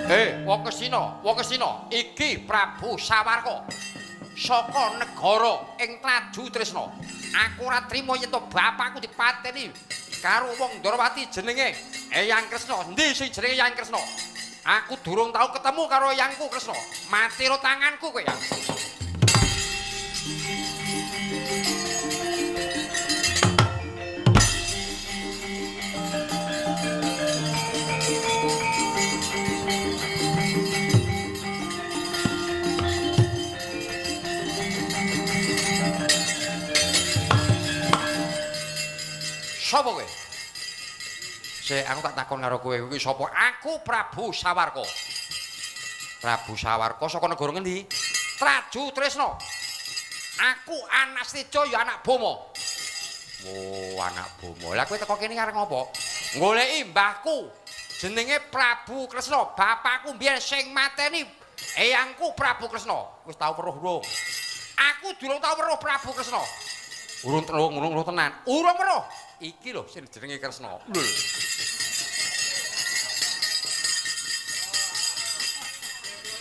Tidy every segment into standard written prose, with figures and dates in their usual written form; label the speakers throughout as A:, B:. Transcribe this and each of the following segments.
A: Wong Ngastina, wong Ngastina, iki Prabu Sawarka. Saka negara ing Traju Tresna. Aku ora trima yen to bapakku dipateni karo wong Ndorowati jenenge Eyang Kresna. Endi sing jenenge Eyang Kresna? Aku durung tau ketemu karo eyangku Kresna. Mati ro tanganku kowe, Yang. Sapa kowe? Sik, aku tak takon karo kowe, kowe iki sapa? Aku Prabu Sawarka. Prabu Sawarka saka negara ngendi? Traju Tresna. Aku anak Sejo ya anak Boma. Oh, anak Boma. Lah kowe teko kene arep ngopo? Goleki mbahku. Jenenge Prabu Kresna. Bapakku mbiyen sing mateni eyangku Prabu Kresna. Wis tau weruh urung? Aku durung tau weruh Prabu Kresna. Urung urung tenan. Urung weruh. Iki lho sing jenenge Kresna. Lho.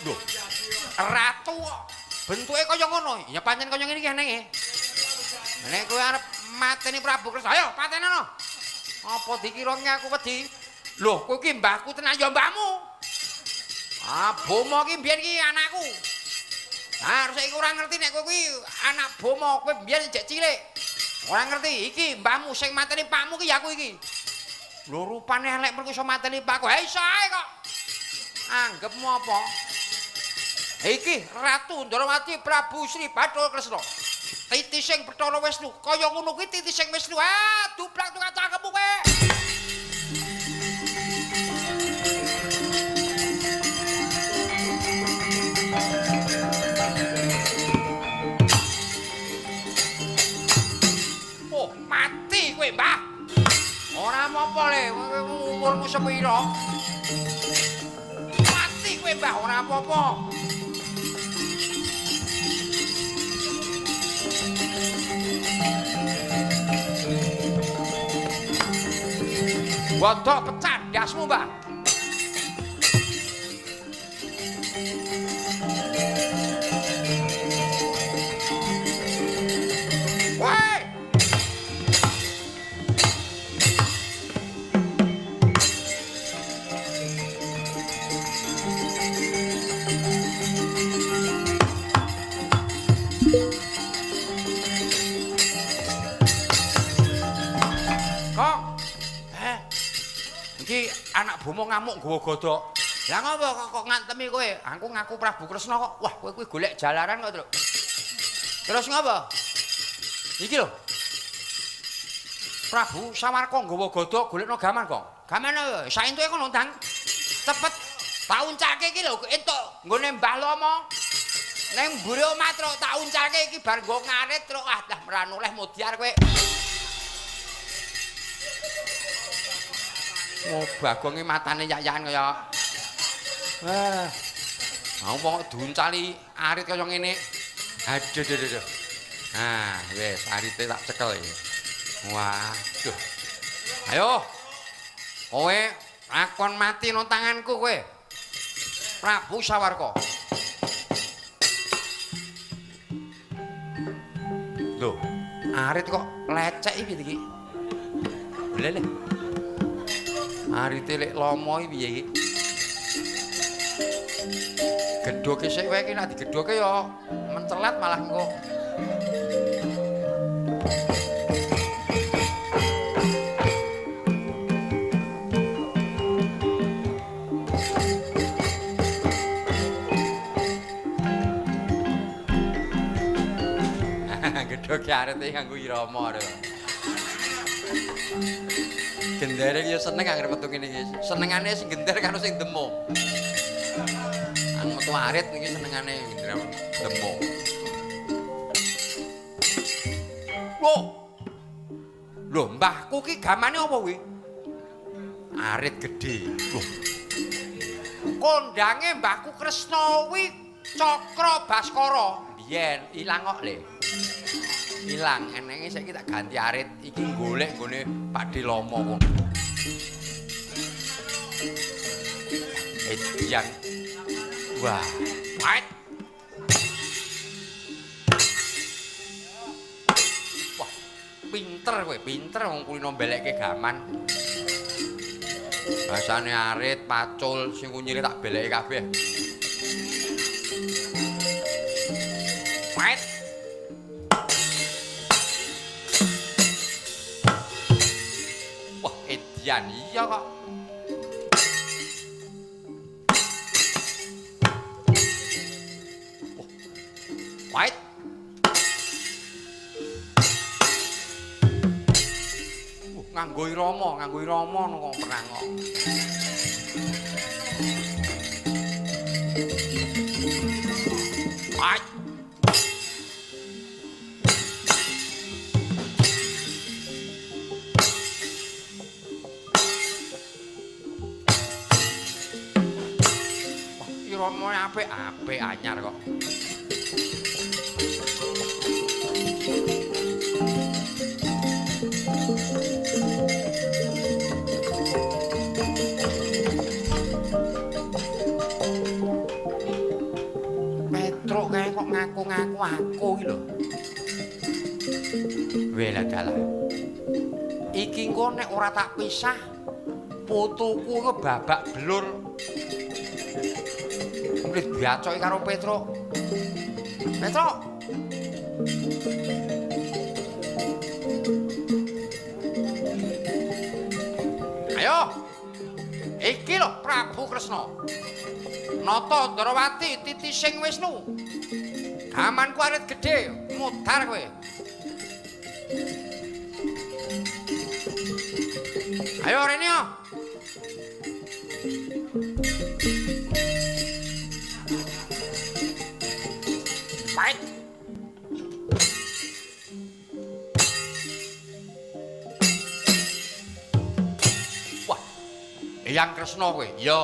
A: Lho. Ratu kok bentuke kaya ngono. Ya pancen kaya ngene iki enenge. Nek kowe arep mateni Prabu Kresna, ayo patenono. Apa dikira aku wedi? Lho, kowe iki mbahku tenan ya mbahmu. Ah, Boma iki mbiyen iki anakku. Ah, saiki ora ngerti nek kowe kuwi anak Boma, kowe mbiyen jek cilik. Ora ngerti, iki mbahmu sing mateni pakmu ki ya aku iki. Lho rupane elek mergo iso mateni pakku. Ha iso ae kok. Anggepmu apa? Iki Ratu Ndorowati Prabu Sri Bathara Kresna. Titising Bathara Wisnu, kaya ngono kuwi titising Wisnu. Ah, dublak tukang cangkemmu kowe. Oh, mati kowe, Mbah. Ora apa-apa le, umurmu sepira? Mati kowe, Mbah, ora apa-apa. Godhok pecah ndasmu, Mbah. Woi! Kong. Iki anak Boma ngamuk nggawa godhok. Lah ngopo kok ngantemi kowe? Aku ngaku Prabu Kresna kok. Wah, kowe kuwi golek jalaran kok, Truk. Terus ngopo? Iki lho. Prabu Sawarka nggawa godhok golekno gaman, Kong. Gaman apa? Saentuke kono, Dang. Cepet tak uncalke iki lho, entuk nggone Mbah Lomo. Neng mburi omah, Truk, tak uncalke iki bar nggo ngarit, Truk. Ah, dah meranoleh modiar kowe. Oh, bagonge matane yak-yakan kaya. Wah. Mau kok diuncali arit kaya ngene. Aduh aduh aduh. Ah, wis arite tak cekel iki. Waduh. Ayo. Kowe akon mati nang tanganku kowe. Prabu Sawarka. Lho, arit kok lecek iki iki. Lha lha. Arite lek lomo iki piye iki? Gedhoke sik wae iki nek digedhoke ya mencelat malah engko. Gedhoke arite nganggo irama lho. Gendere iki ya seneng anggere metu ngene iki. Senengane sing gender karo sing demo. Ang metu arit niki senengane gender demo. Lho. Lho, mbahku ki gamane apa kuwi? Arit gedhe. Lho. Kondange mbahku Kresna kuwi Cakra Baskara. Biyen ilang kok le. Ilang enenge saiki tak ganti arit iki golek nggone Pakde Lomo kono. Edian. Wah, pait. Wah, pinter kowe, pinter wong kulino mbelekke gaman. Basane arit, pacul, sing kunyile tak beleke kabeh. Pait. Wah, edian iya kok. Wah. Pait. Nganggo irama nang perang kok. Pait. Wah, iramane apik-apik anyar kok. Petruk kae kok ngaku-ngaku aku iki lho. Wela dalah. Iki engko nek ora tak pisah putuku iku babak belur. Mulih diacoki karo Petruk. Petruk. Ayo. Iki lho Prabu Kresna. Nata Ndrawati titising Wisnu. Gamanku arit gedhe, mudhar kowe. Ayo rene yo. Pait. Wah. Eyang Kresna kowe. Iya.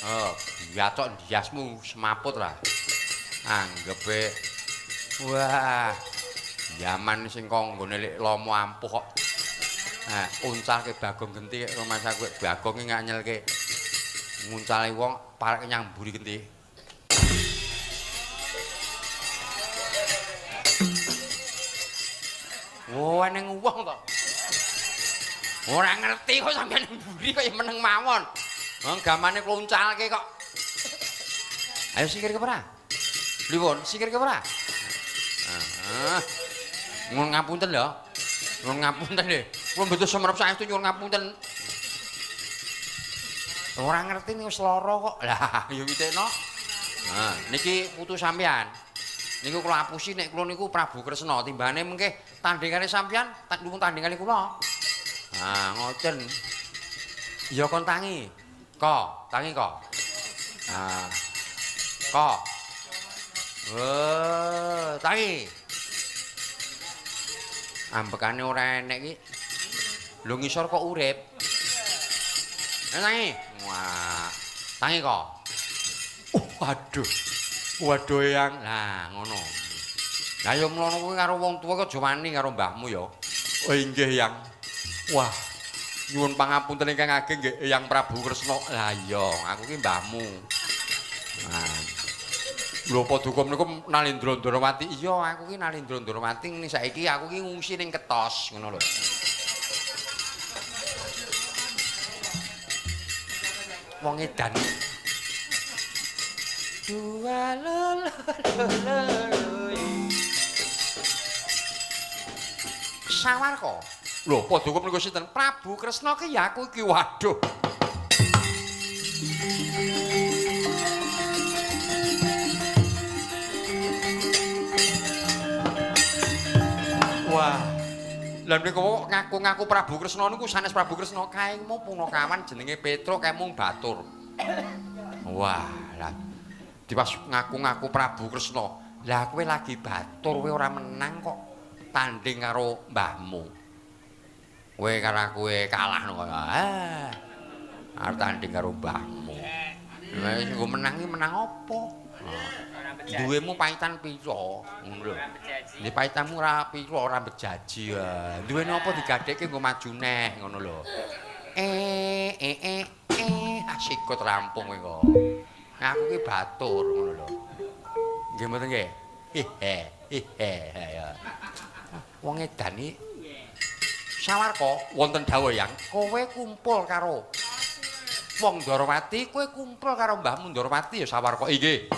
A: Oh, diacok ndiasmu semaput lah. Anggepe wah, yaman sing kok nggone lek lomo ampuh kok. Nah, uncalke Bagong genti rumangsa kowe Bagong iki nganyelke. Nguncale wong parek nyang mburi genti. Oh, eneng wong to. Ora ngerti kok sampeyan mburi kok ya meneng mawon. Wong gamane kula uncalke kok. Ayo singkir ke ora? Liwon, singkir ke ora? Heeh. Nyuwun ngapunten lho. Nyuwun ngapunten lho. Kula mboten semerep saestu nyuwun ngapunten. Ora ngerti niku wis lara kok. Lah, ya witekno. Nah, niki putu sampean. Niku kula apusi nek kula niku Prabu Kresna, timbane mengke tandingane sampean, tak ndukung tandingane kula. Ah, ngoten. Ya kon tangi. Ko, tangi ko. Ah. Ko. Oh, tangi. Ambekane ora enek iki. Lho ngisor kok urip. Tangi. Wah. Tangi ko. Waduh. Waduh yang. Lah, ngono. Lah ya mlono kuwi karo wong tuwa kok aja wani karo mbahmu ya. Oh inggih, Yang. Wah. Nyuwun pangapunten ingkang ageng nggih Eyang Prabu Kresna. Lah iya, aku ki mbahmu. Nah. Lho paduka menika Nalendra Ndrawati. Iya, aku ki Nalendra Ndrawati ning saiki aku ki ngungsi ning Ketos ngono lho. Wong edan. Dua lo lo lo. Sawarka. Lho, paduka menika sinten? Prabu Kresna ki ya aku iki. Waduh. Wah. Lah menika kok ngaku-ngaku Prabu Kresna niku sanes Prabu Kresna, kae mung punakawan jenenge Petruk kae mung batur. Wah, lah dipas ngaku-ngaku Prabu Kresna. Lah kowe lagi batur kowe ora menang kok. Tanding karo mbahmu. Kowe karo aku kalah ngono. Ah. Arep tanding karo mbahmu. Lah sing nggo menang iki menang apa? Duwemu paitan pira? Ngono lho. Nek paitanmu ora pira ora bejaji. Duwene apa digadhekke nggo maju neh ngono lho. Asikut rampung kowe kok. Aku ki batur ngono lho. Nggih mboten nggih? Hihe ya. Wong edan iki Sawarka wonten dawuh yang kowe kumpul karo wong Ndorowati, kowe kumpul karo mbahmu Ndorowati ya Sawarka. Inggih.